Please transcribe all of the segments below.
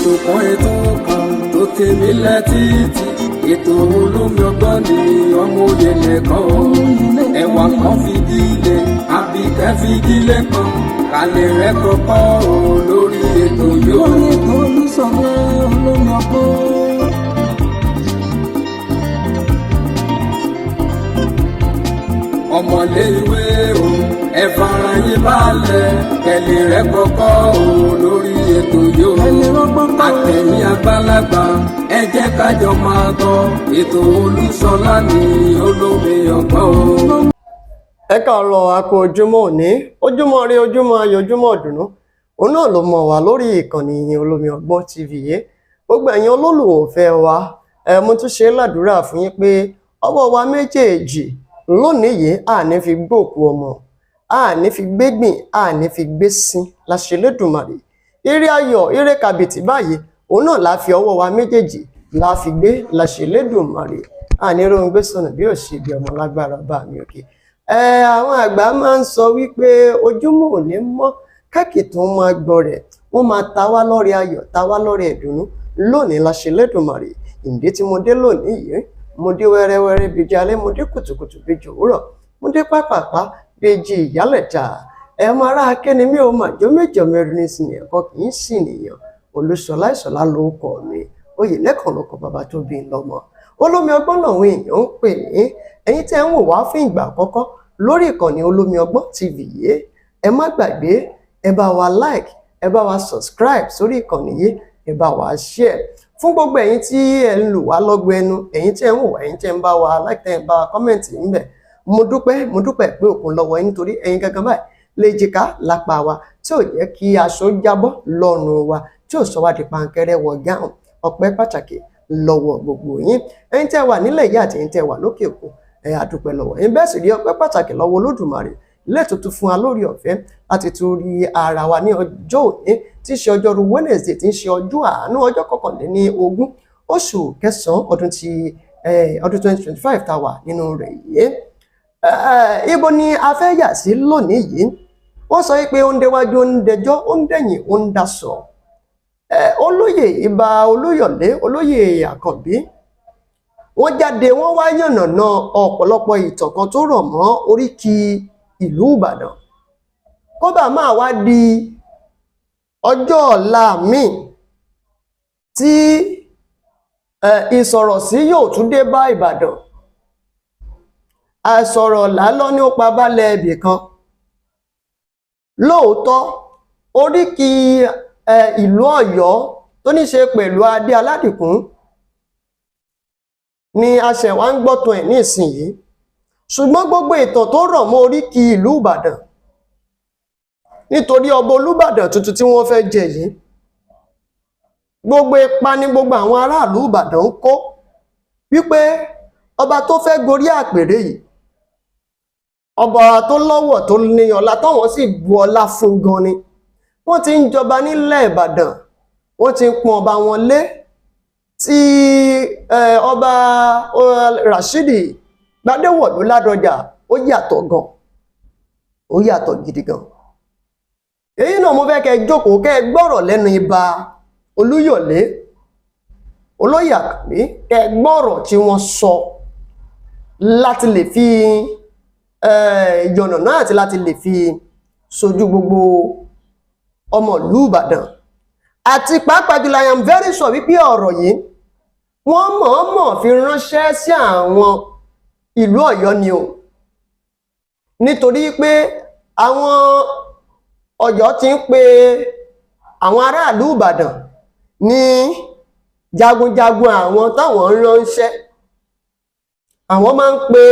Ètò kan, ètò kan tó tèmi létí, ètò Olómi Ọgbọ́n ni. Ọmọ òye lẹ́kọ̀ọ́, ẹwà kan fìdílé àbíkẹ́ fìdílé kan kálẹ̀ rẹ̀ kọ́kọ́ o lórí ètò yóò. Lórí ètò Olúṣọlá Olómi Ọgbọ́n. Ọmọlé ìwé o, ẹ fara yín balẹ̀, kẹlẹ̀ rẹ̀ kọ́kọ́ o lórí ètò yóò. Ẹ lè rọ́gbọ́n kọ́. Àtẹ̀yìn àgbàlagbà, ẹ jẹ́ kájọ máa gbọ́ ètò Olúṣọlá ní Olómi Ọgbọ́n o. Ẹ káàárọ̀, a kú ojúmọ́ òní, ojúmọ́ rí, ojúmọ́ ayọ̀, ojúmọ́ ìdùnnú òun náà ló mọ̀ wá lórí ìkànnì yìí, Olómi Ọgbọ́n TV yìí. Gbogbo ẹ̀yin olólùfẹ́ wa, ẹ mo tún ṣe ládùúrà fún yín pé ọwọ́ wa méjèèjì lónìí yìí, àní fi gbòkú ọmọ, àní fi gbégbìn, àní fi gbé sin láṣẹ Elédùmarè. Ire ayọ̀, ire kàbìtì báyìí òun náà la fi ọwọ́ wa méjèèjì la fi gbé láṣẹ Elédùmarè. Àní rohun gbé sọnù bí ò ṣe bí ọmọ, lágbára bá mi òkè. Ẹ àwọn àgbà máa ń sọ wípé ojúmọ́ ò ní mọ́ káàkiri tó máa gbọ́ rẹ̀, wọ́n máa ta wá lọ́rẹ ayọ̀, ta wá lọ́rẹ ìdùnnú lónìí láṣẹ Elédùmarè. Ìdí tí mo dé lónìí yìí, mo dé wẹ́rẹ́wẹ́rẹ́ bíi jalẹ́, mo dé kùtùkùtù bíi jòwúrọ̀, mo dé pápápá bíi jí ìyálẹ̀ta. Ẹ̀ mọ ará akẹ́ni mi ò mà jó méjọ mẹ́rin ní sinmi ẹ̀kọ́ kì í sì nìyàn. Olúṣọlá Ìṣọ̀lá ló kọ mi, oyè lẹ́kàn ló kọ bàbá tó bí n lọ́mọ. Olómi Ọgbọ́n làwọn èèyàn ń pè ní. Ẹ̀yin tẹ́ ń wò wá fún ìgbà àkọ́kọ́ lórí ìkànnì Olómi Ọgbọ́n TV yìí, ẹ má gbàgbé, ẹ bá wa like, ẹ bá wa subscribe sórí ìkànnì yìí, ẹ bá wa share. Fún gbogbo ẹ̀yin tí ẹ ń lù wá lọ́gbọ ẹnu, ẹ̀yin tí ẹ ń wò wá, ẹ̀yin tí ẹ ń bá wa like, tẹ́ ẹ ń bá wa comment ńbẹ̀, mo dúpẹ́, mo dúpẹ́ pé òkun lọ́wọ́ yín, nítorí ẹ̀yin gangan báyìí lè jìká lápá wa tí ò jẹ́ kí aṣọ jábọ́ lọ́rùn wa, tí ò sọ wá di pankẹ́rẹ́ wọ gáùn. Ọpẹ́ pàtàkì lọ́wọ́ gbogbo yín, ẹ̀yin tẹ́ wà nílẹ̀ yìí àti ẹ̀yin tẹ́ wà lókè òkun, ẹ a dúpẹ́ lọ́wọ́ yín. Bẹ́ẹ̀ sì rí, ọpẹ́ pàtàkì lọ́wọ́ Olódùmarè lẹ́ẹ̀tútù fún wa lórí ọ̀fẹ́ láti tún rí ara wa ní ọjọ́ òní tí í ṣe ọjọ́rú Wednesday, tí ń ṣe ọjọ́ àánú, ọjọ́ 21 oṣù kẹsàn-án ọdún tí ọdún 2025 tá a wà nínú rẹ̀ yìí. Ibo ni a fẹ́ yà sí lónìí yìí? Wọ́n sọ pé ó ń déwájú, ó ń dẹjọ́, ó ń dẹ̀yìn, ó ń daṣọ. Olóyè Ìbà Olúyọ̀lé, Olóyè Àkànbí, wọ́n jáde, wọ́n wá yànnàná ọ̀pọ̀lọpọ̀ ìtàn kan tó rọ̀ mọ́ oríkì ìlú Ìbàdàn, kó bá máa wá di ọjọ́ ọ̀la míì tí ìsọ̀rọ̀sí yóò tún dé bá Ìbàdàn. Àìsọ̀rọ̀ lálọ́ ní ó pa balẹ̀ ibì kan. Lóòótọ́, oríkì ìlú Ọ̀yọ́ tó ní ṣe pẹ̀lú adé aládìkún ni a ṣẹ̀ wá ń gbọ́tàn ẹ̀ ní ìsinyìí, ṣùgbọ́n gbogbo ìtàn tó rọ̀ mọ́ oríkì ìlú Ìbàdàn, nítorí ọba Olúbàdàn tuntun tí wọ́n fẹ́ jẹ yìí, gbogbo ipa ní gbogbo àwọn aráàlú Ìbàdàn ń kó wípé ọba tó fẹ́ gorí àpèrè yìí, ọba tó lọ́wọ̀, tó ní ọlá, táwọn sì bu ọlá fún gan ni. Wọ́n ti ń jọba nílẹ̀ Ìbàdàn, wọ́n ti ń pọ́n ọba wọn lé. Tí ọba Rashidi Gbadéwọ̀lú Ládọjà, ó yàtọ̀ gan, ó yàtọ̀ gidi gan. Èyí náà mo fẹ́ kẹ́ jókòó, kẹ́ gbọ́rọ̀ lẹ́nu Ìbà Olúyọ̀lé, Olóyè Àkànbí, kẹ́ gbọ́rọ̀ tí wọ́n sọ láti lè fi yànnàná àti láti lè fi sojú gbogbo ọmọ ìlú Ìbàdàn. Àti pàápàá jùlọ, I am very sure wípé ọ̀rọ̀ yìí, wọ́n mọ̀ọ́mọ̀ fi ránṣẹ́ sí àwọn ìlú Ọ̀yọ́ ni o, nítorí pé àwọn Ọ̀yọ́ ti ń pe àwọn aráàlú Ìbàdàn ní jagunjagun àwọn táwọn ń ránṣẹ́. Àwọn máa ń pe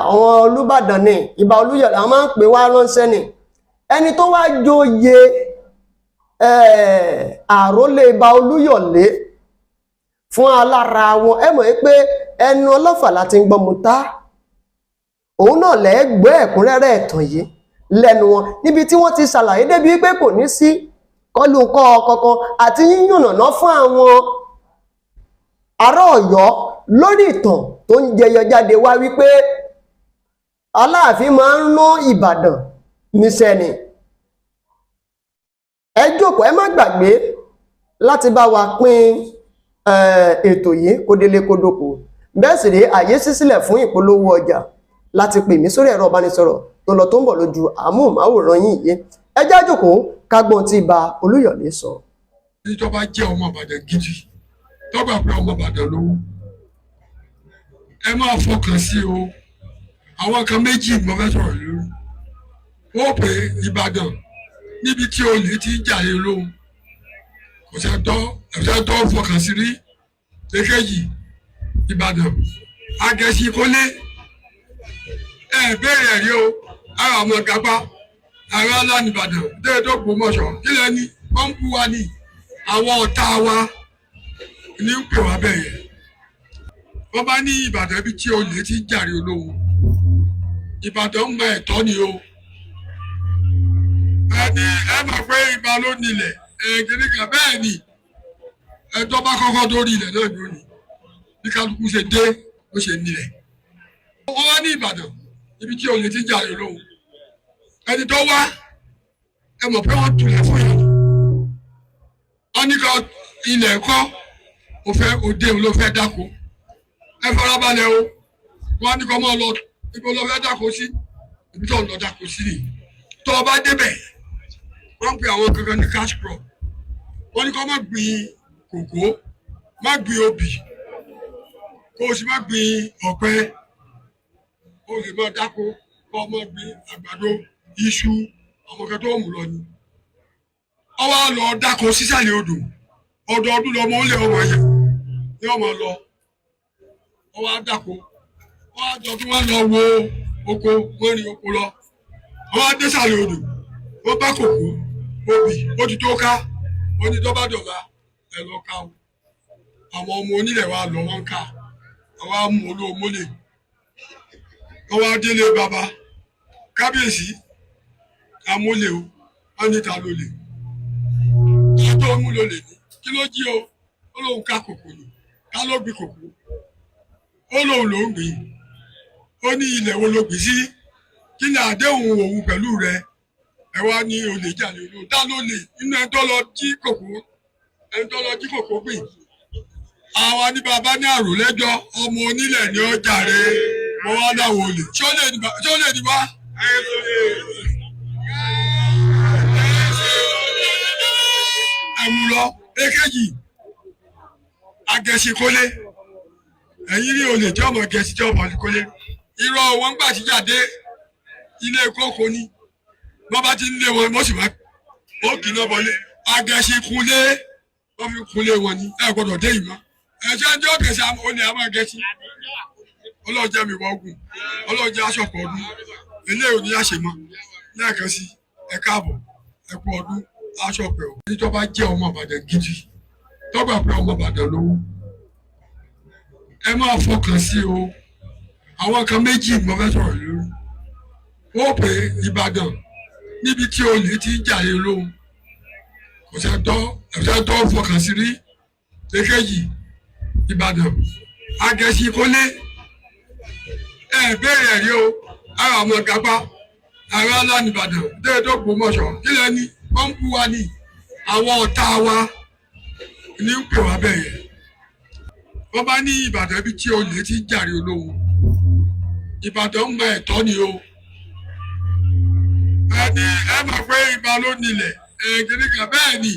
àwọn Olúbàdàn ní Ìbà Olúyọ̀lé, àwọn máa ń pè wá ránṣẹ́ ni. Ẹni tó wá joyè àrólé Ìbà Olúyọ̀lé fún alára wọn, ẹ mọ̀ pé ẹnu ọlọ́fà láti ń gbọ́ mu tá òun náà lẹ́ẹ̀gbọ́ ẹ̀kúnrẹ́rẹ́ ẹ̀tàn yìí lẹ́nu wọn, níbi tí wọ́n ti ṣàlàyé débi pé kò ní sí kọlù kọ́ kankan àti yíyànnàná fún àwọn ará Ọ̀yọ́ lórí ìtàn tó ń jẹyọ jáde wá wípé Aláàfin máa ń rán láti bá wa pín ètò yìí kó délé kó dóko. Bẹ́ẹ̀ sì rí àyè ṣí sílẹ̀ fún ìpolówó ọjà láti pè mí sórí ẹ̀rọ ìbánisọ̀rọ̀ tó lọ tó ń bọ̀ lójú àmúhùnmáwòrán yín yìí. Ẹ já jókòó ká gbọ́n tí Ìbà Olúyọ̀lé sọ. Ní tó bá jẹ́ ọmọ Ìbàdàn gidi, tó gbà pé ọmọ Ìbàdàn lówó, ẹ máa fọkàn sí o. Àwọn kan méjì mo fẹ́ sọ̀rọ̀ lórí. Wọ́n pè Ìbàdàn níbi tí olè ti ń jàre lóhun, kò sẹ́ tó fọkàn sí rí. Èkejì, Ìbàdàn agẹ̀sí kólé, ẹ béèrè rí o. Ara ọmọ gàba ara ńlá nìbàdàn déédéé tó Gbómọ̀ṣọ́ kílẹ̀ ni wọ́n ń bú wa ní àwọn ọ̀tá wa ní ń pè wá bẹ́ẹ̀ yẹn. Wọ́n bá ní Ìbàdàn ibi tí olè ti ń jàre olóhùn, Ìbàdàn ń mọ ẹ̀tọ́ ni o. Ẹni ẹ mọ̀ pé Ìbà ló nílẹ̀ ẹ̀ẹ́dẹ́gbẹ̀rún kan bẹ́ẹ̀ ni ẹ̀tọ́ bá kọ́kọ́ dórí ilẹ̀ náà ni ó ní bí kálukú ṣe dé ó ṣe nílẹ̀. Wọ́n wá ní Ìbàdàn ibi tí olè ti ń jàre olóhùn, ẹni tó wá ẹ mọ̀ pé wọ́n tulẹ̀ fún yàrá, wọ́n ní ká ilẹ̀ kọ́ o fẹ́ òde òun ló fẹ́ dáko, ẹ farabalẹ̀ o. Wọ́n ní kọ́ mọ́ lọ ibi ló fẹ́ dáko sí, ibi tó ń lọ dáko sí ni. Tó o bá débẹ̀, wọ́n ń pe àwọn kankan ní cash crop. Wọ́n ní kọ́ má gbin kòkó, má gbin obì, kó o sì má gbin ọ̀pẹ. O lè má dáko kó o má gbin àgbàdo, iṣu, àwọn kan tó mú lọ ni. Ọwọ́ lọ dáko sísàlẹ̀ odò, ọdọọdún lọmọ ó lé ọmọ yẹn ní ọmọ lọ. Ọwọ́ á dáko, wọ́n á jọ kí wọ́n lọ wo oko, wọ́n rin oko lọ. Ọwọ́ á désàlẹ̀ odò, wọ́n bá kòkó, obì, ó ti tó ká. Wọ́n ní tó bá dọ̀la ẹ lọ ká o. Àwọn ọmọ onílẹ̀ wa lọ, wọ́n ká àwọn amú olóòmólè. Ọwọ́ á délé baba kábíyèsí, amólè o. Wọ́n ní ta ló lè kí tó mú ló lè ní kí ló jí o? Ó lóun ká kòkó ni. Ká ló gbin kòkó? Ó lóun ló ń gbìn. Ó ní ilẹ̀ wo ló gbìn sí? Kí ni àdéhùn òun pẹ̀lú rẹ? Ẹ wá ní olè jà ní olóhùn. Ta ló lè nínú ẹni tó lọ jí kòkó, ẹni tó lọ jí kòkó gbìn? Àwa ní baba ní àrò lẹ́jọ́, ọmọ onílẹ̀ ní ó jàre. Mo wá láwọn olè ṣé ó lè ní wá. Ẹ̀mú lọ. Èkejì, agẹ̀sìnkólé, ẹ̀yìn rí olè tí ọmọ gẹ̀ẹ́sì tí ọmọ kólé. Irọ́ wọn gbà tí jáde ilé kókó ni wọ́n bá ti ń lé wọn, wọ́n sì máa ó kì í náà bọ́lé. Agẹ̀sìnkúnlé, wọ́n fi kúnlé wọn ni ẹ gbọ́dọ̀ dé ìmọ̀ ẹ̀ṣẹ́ ẹjọ́ gẹ̀ẹ́sì olè àmọ́ gẹ̀ẹ́sì. Ọlọ́jẹ́ mi wọ́gùn, ọlọ́jẹ́ aṣọ̀pọ̀ ọdún eléyìí ò ní àṣemọ́. Lẹ́ẹ̀kan sí, ẹ káàbọ̀, ẹ kú ọdún, aṣọpẹ̀ o. Ẹni tó bá jẹ́ ọmọ Ìbàdàn gidi, tó gbà pé ọmọ Ìbàdàn lówó, ẹ máa fọkàn sí o. Àwọn kan méjì mo fẹ́ sọ̀rọ̀ lórí. Wọ́n pè Ìbàdàn níbi tí olè ti ń jàre lóhun, kò sẹ́ tó fọkàn sí rí. Èkejì, Ìbàdàn agẹ̀sìnkólé, ẹ béèrè rí o. Ara ọmọ gàba ara ńlá nìbàdàn déédéé tó Gbómọ̀ṣọ́ kílẹ̀ ni wọ́n ń bú wa ní àwọn ọ̀tá wa ní ń pè wá bẹ́ẹ̀ yẹn. Wọ́n bá ní Ìbàdàn ibi tí olè ti ń jàre olóhùn, Ìbàdàn ń mọ ẹ̀tọ́ ni o. Ẹni ẹ mọ̀ pé Ìbà ló nílẹ̀ ẹ̀ẹ́dẹ́gbẹ̀rún kan bẹ́ẹ̀ ni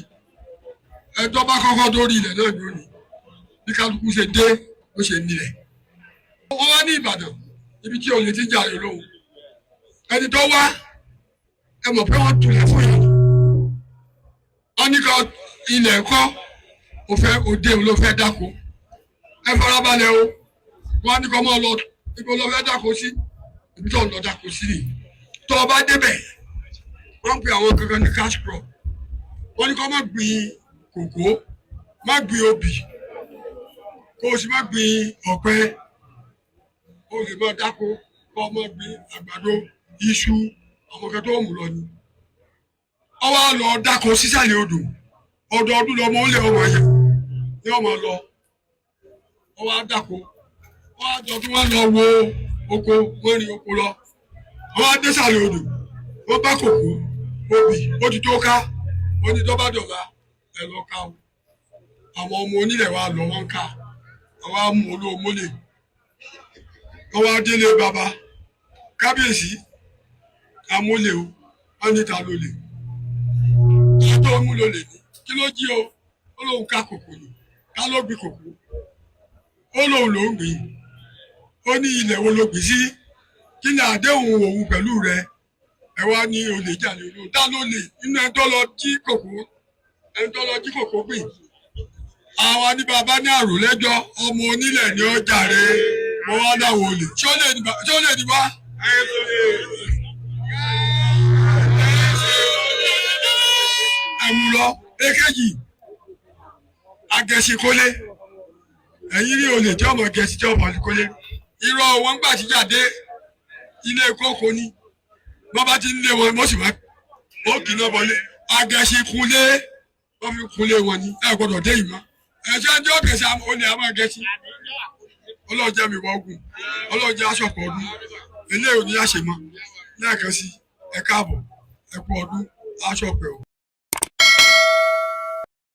ẹ̀tọ́ bá kọ́kọ́ dórí ilẹ̀ náà ni ó ní bí kálukú ṣe dé ó ṣe nílẹ̀. Wọ́n wá ní Ìbàdàn ibi tí olè ti ń jàre olóhùn, ẹni tó wá ẹ mọ̀ pé wọ́n tulẹ̀ fún yàrá, wọ́n ní ká ilẹ̀ kọ́ o fẹ́ òde òun ló fẹ́ dáko, ẹ farabalẹ̀ o. Wọ́n ní kọ́ mọ́ lọ ibi ló fẹ́ dáko sí, ibi tó ń lọ dáko sí ni. Tó o bá débẹ̀, wọ́n ń pe àwọn kankan ní cash crop. Wọ́n ní kọ́ má gbin kòkó, má gbin obì, kó o sì má gbin ọ̀pẹ. O lè má dáko kó o má gbin àgbàdo, iṣu, àwọn kan tó mú lọ ni. Ọwọ́ lọ dáko sísàlẹ̀ odò, ọdọọdún lọmọ ó lé ọmọ yẹn ní ọmọ lọ. Ọwọ́ á dáko, wọ́n á jọ kí wọ́n lọ wo oko, wọ́n rin oko lọ. Wọ́n á désàlẹ̀ odò, wọ́n bá kòkó, obì, ó ti tó ká. Wọ́n ní tó bá dọ̀la ẹ lọ ká o. Àwọn ọmọ onílẹ̀ wa lọ wọ́n ká àwa mú olóòmólè. Wọ́n wá délé bàbá kábíyèsí, amólè o. Wọ́n ní ta ló lè kí tó mú ló lè ní kí ló jí o? Ó lóun ká kòkò ni. Ká ló gbin kòkó? Ó lóun ló ń gbìn. Ó ní ilẹ̀ wo ló gbìn sí? Kí ni àdéhùn òun pẹ̀lú rẹ? Ẹ wá ní olè jà ní olóhùn. Ta ló lè nínú ẹni tó lọ jí kòkó, ẹni tó lọ jí kòkó gbìn? Àwa ní bàbá ní àrò lẹ́jọ́, ọmọ onílẹ̀ ní ó jàre. Mo wá láwọn olè ṣé ó lè ní wá. Ẹ̀mú lọ èkejì agẹ̀sìnkólé. Ẹ̀yìn rí olè tí ọmọ gẹ̀ẹ́sì tí ọmọ kólé. Irọ́ wọn gbà tí jáde ilé kókó ni wọ́n bá ti ń lé wọn, wọ́n sì máa ó kì í náà bọ́lé. Agẹ̀sìnkúnlé wọ́n fi kúnlé wọn ni ẹ gbọ́dọ̀ dé ìmọ̀ ẹ̀ṣẹ́ ẹjọ́ gẹ̀ẹ́sì olè àmọ́ gẹ̀ẹ́sì. Ọlọ́jẹ́ mi wọ́gùn, ọlọ́jẹ́ aṣọ̀pọ̀ ọdún eléyìí ò ní àṣemọ́ lẹ́ẹ̀kan sí. Ẹ káàbọ̀, ẹ kú ọdún, aṣọ̀pẹ̀ o.